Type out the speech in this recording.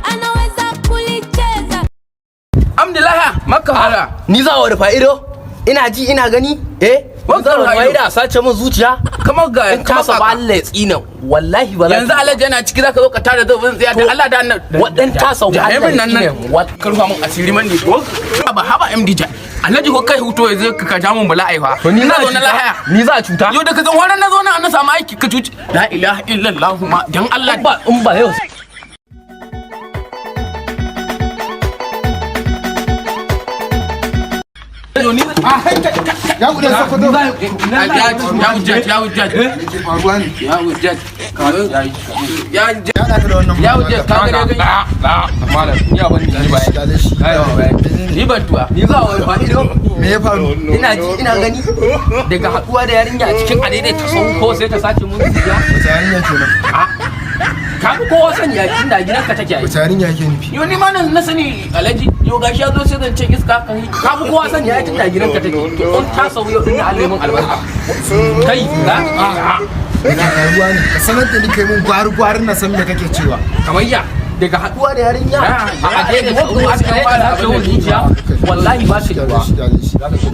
Anaweza kulicheza. Alhamdulillah, maka hala. Ni za wa rufa ido? Ina ji ina gani? Eh? Ni za wa rufa ido a sace min zuciya? Kamar ga In ka saba, Allah ya tsina. Wallahi ba za Yanzu Alhaji yana ciki, zaka zo ka tare da zan tsaya da Allah da annabi. Wadan ta sau Allah Allah nan ya nan. tsine. Wat Ka rufa mun asiri man ne. Haba haba, MD. Alhaji, ko kai huto yanzu ka ja mun bala'i fa. Ni Ina za a zo na cuta? lahaya. Ni za a cuta? Yau da ka zan wannan na zo na samu aiki ka cuci. La ilaha illallah ma dan Allah. Ba in ba yau. Ya kudin Sokoto. Ya hujjat, ya hujjat. Ke faruwa ne? Ya hujjat. Ya hujjat. Ya haɗa ka da wannan Ya hujjat, ka ga dai. Malam, ni abin ni ba. Kyale shi. Ni ban tuwa. Ni za wa rufa ido? Me ya faru? Ina ji ina gani. Daga haduwa da yarinya a cikin adaidaita sau ko sai ta sace mun zuciya. Wace yarinya kenan? Ka fi kowa sani a cikin da gidanka take ai. Wace yarinya yake nufi? Yo, ni ma na sani Alhaji. Yo, gashi ya zo sai zan ce iska ka yi. Ka fi kowa sani a cikin da gidanka take. To in ta sau yau din Allah ya mun albarka. Kai, za Ina faruwa ne? Ka sanar da ni, kai mun gwari gwari na san me kake cewa. Kamar ya daga haduwa da yarinya a adaidaita sau aka yi ta sace mun zuciya. Wallahi ba shi Kyale shi, kyale shi.